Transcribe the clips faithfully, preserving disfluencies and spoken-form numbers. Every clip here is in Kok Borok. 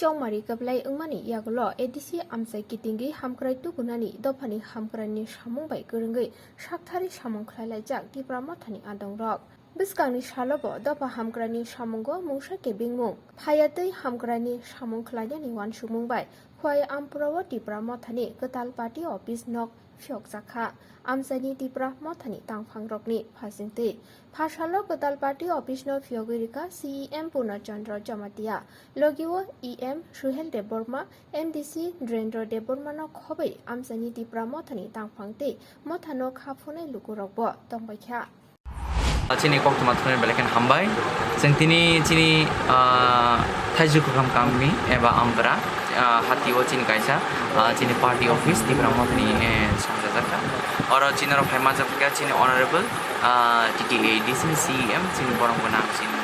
tongmari kwplai wngmani yagulo A D C amchai kitingwi hamkrai tukunani dophani hamkraini samung bai kwrwngwi sakthari samung khlailaijak Tipra Mothani adongrok. Bwskangni salobo dopha hamkraini samungo mungsa kebengmung phaiya tei hamkraini samung khlainani uansukmung bai Khowai Ampura o Tipra Mothani kwtal party office nok phiyokjakha. Amchaini Tipra Mothani tangphangrokni phasingtwi phasalo kwtal party office no phiyogwi rikha C E M Purno Chandra Jamatia, logi o E M Suhel Debbarma, M D C Dhirendra Debbarma no khobwi amchaini Tipra Mothani tangphang tei mothano kha phunai lukurokbo tongbaikha. Chini koktwma thumnairok belai kheno hambai. Chwng tini chini, ah, Thaijukham kami eba Ampra, ah, hati o chini kaisa, ah, chini party office Tipra Mothani, eh, songchajakha. Oro chini oro phai manjak kha chini honorable, ah, T T A D C C E M chini borom gwnang chini,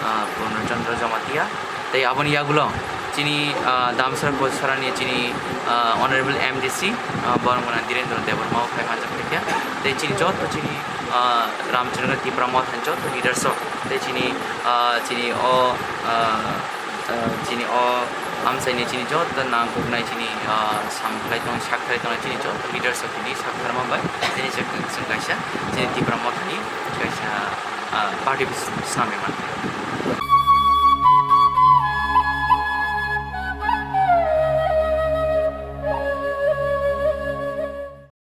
ah, Purno Chandra Jamatia. Tei aboni yagulo chini, ah, Damsara Kochorani chini, ah, honorable M D C, ah, borom gwnang Dhirendra Debbarma o phai manjak kha. Tei chini joto chini, ah, Ramchandra Tipra Mothani joto leaders rok tei chini, ah, chini o, ah, ah, chini o amchaini chini joto nangkuknai chini, ah, samkhlai tong, sakhlai tong chini joto leaders rok ni saktharma bai chini chwng kaisa chini Tipra Mothani kaisa, ah, party office swnamwi mankha.